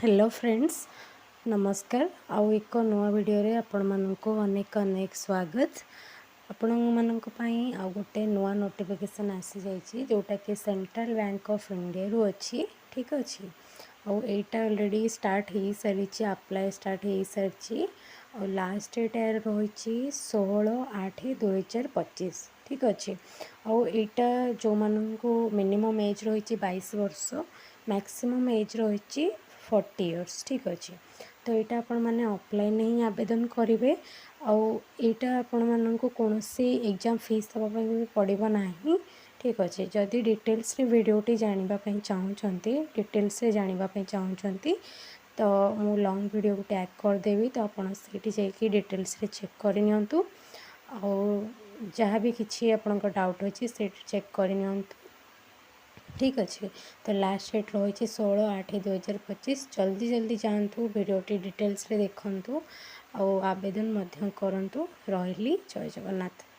Hello friends, ନମସ୍କାର। ଆଉ ଏକ ନୂଆ ଭିଡ଼ିଓରେ ଆପଣମାନଙ୍କୁ ଅନେକ ଅନେକ ସ୍ୱାଗତ। ଆପଣମାନଙ୍କ ପାଇଁ ଆଉ ଗୋଟେ ନୂଆ ନୋଟିଫିକେସନ୍ ଆସିଯାଇଛି, ଯେଉଁଟାକି ସେଣ୍ଟ୍ରାଲ୍ ବ୍ୟାଙ୍କ ଅଫ୍ ଇଣ୍ଡିଆରୁ ଅଛି। ଠିକ୍ ଅଛି। ଆଉ ଏଇଟା ଅଲରେଡ଼ି ଷ୍ଟାର୍ଟ ହେଇସାରିଛି, ଆପ୍ଲାଏ ଷ୍ଟାର୍ଟ ହେଇସାରିଛି। ଆଉ ଲାଷ୍ଟ ଡେଟ୍ ଏହାର ରହିଛି 16/8/2025। ଠିକ୍ ଅଛି। ଆଉ ଏଇଟା ଯେଉଁମାନଙ୍କୁ ମିନିମମ୍ ଏଜ୍ ରହିଛି 22 ବର୍ଷ, ମ୍ୟାକ୍ସିମମ୍ ଏଜ୍ ରହିଛି 40 ଇୟର୍ସ। ଠିକ୍ ଅଛି। ତ ଏଇଟା ଆପଣମାନେ ଅଫଲାଇନ୍ରେ ହିଁ ଆବେଦନ କରିବେ। ଆଉ ଏଇଟା ଆପଣମାନଙ୍କୁ କୌଣସି ଏକ୍ଜାମ୍ ଫିସ୍ ଦେବା ପାଇଁ ବି ପଡ଼ିବ ନାହିଁ। ଠିକ୍ ଅଛି। ଯଦି ଡିଟେଲ୍ସରେ ଭିଡ଼ିଓଟି ଜାଣିବା ପାଇଁ ଚାହୁଁଛନ୍ତି, ଡିଟେଲ୍ସରେ ଜାଣିବା ପାଇଁ ଚାହୁଁଛନ୍ତି, ତ ମୁଁ ଲଙ୍ଗ୍ ଭିଡ଼ିଓକୁ ଟ୍ୟାଗ୍ କରିଦେବି। ତ ଆପଣ ସେଇଠି ଯାଇକି ଡିଟେଲ୍ସରେ ଚେକ୍ କରିନିଅନ୍ତୁ। ଆଉ ଯାହା ବି କିଛି ଆପଣଙ୍କ ଡାଉଟ୍ ଅଛି, ସେଇଠି ଚେକ୍ କରିନିଅନ୍ତୁ। ଠିକ୍ ଅଛି। ତ ଲାଷ୍ଟ ଡେଟ୍ ରହିଛି 16/8/2025। ଜଲ୍ଦି ଜଲ୍ଦି ଯାଆନ୍ତୁ, ଭିଡ଼ିଓଟି ଡିଟେଲ୍ସରେ ଦେଖନ୍ତୁ ଆଉ ଆବେଦନ ମଧ୍ୟ କରନ୍ତୁ। ରହିଲି, ଜୟ ଜଗନ୍ନାଥ।